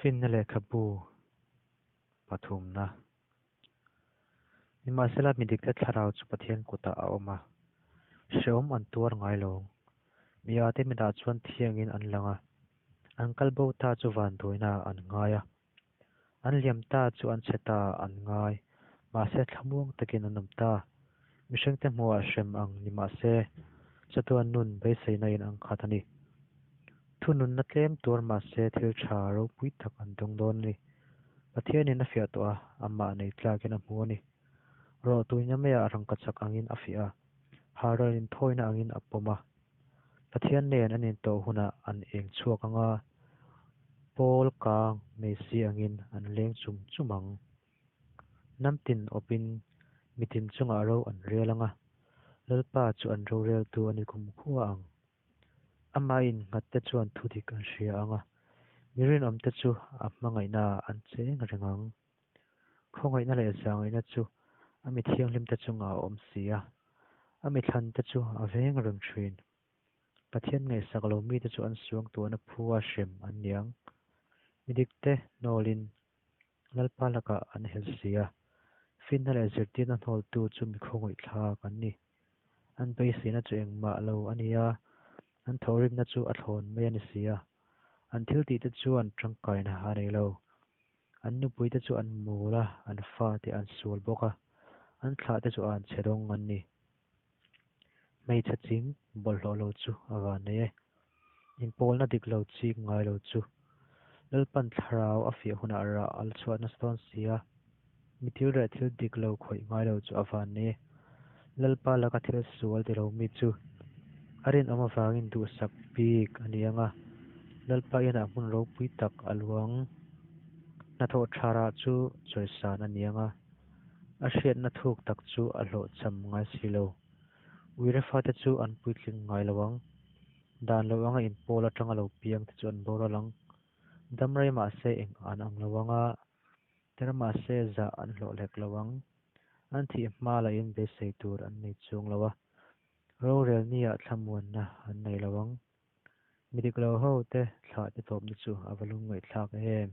Finna lehkhabu pathumna. Nimahsela, mi dikte thlarau chu Pathian kutah a awm a, hrehawm an tuar ngai lo. Mi ate mitah chuan thiangin an lang a, an kal bo ta chu vanduaina an ngai a, an liam ta chu an chhe ta an ngai, mahse thlamuang takin an awm ta. Mihringte hmuhah hrem ang ni mahse, chatuan nun beiseina in ang khat a ni. Thununna tlem tuar mahse thil tha ropui tak an dawng dawn a ni. Pathianin a fiah tawh a, amah nei tlakin a hmu a ni. Rawhtuina maiah rangkachak angin a fiah a, haral inthawina angin a pawm a. Pathian nen an intawh hunah an eng chhuak ang a, pawl kang nei si angin an leng chum chum ang. Hnam tin awpin mitin chungah ro an rel ang a, Lalpa chu an roreltu a ni kumkhua ang. Amah innghatte chuan thudik an hria ang a, mi rinawmte chu a hmangaihnaah an cheng reng ang. Khawngaihna leh zahngaihna chu a mi thianghlimte chungah a awm si a, a mi thlante chu a veng reng thin. Pathian ngaihsak lo mite chu an suangtuahna phua hrem an ni ang. Mi dikte hnawlin Lalpa lakah an hel si a, finna leh zirtirna hnawltu chu mi khawngaihthlak an ni. An beiseina chu engmah lo a ni a, an thawhrimna chu a thlawn mai a ni si a. An thil tihte chuan tangkaina a nei lo. An nupuite chu an mawl a, an fate an sual bawk a, an thlahte chu an chhe dawng an ni. Hmeichhe ching bawlhhlawh lo chu a van nei e. Inpawlna dik lo chik ngai lo chu Lalpan thlarau a fiah hunah rah a la chhuah nasa dawn si a, mi thil reh thil dik lo khawih ngai lo chu a van nei e. Lalpa laka thil sual ti lo mi chu a rinawm avangin duhsak bik a ni ang a, Lalpa inah hmun ropui tak a luang. Hnathawh tha rah chu chawisan a ni ang a, a hriatna thuk tak chu a hlawhchham ngai si lo. Uire fate chu an puitling ngai lo ang. Dan lo anga inpawl atanga lo piang te chu an boral ang. Dam rei mahse eng an ang lo ang a, ter mahse zah an hlawh hlek lo ang. An thih hma lahin beisei tur an nei chuang lo a, rorel nia thlamuanna an nei lo ang. Mi dik lo ho te thlah te tawpna chu a va lungngaihthlak em!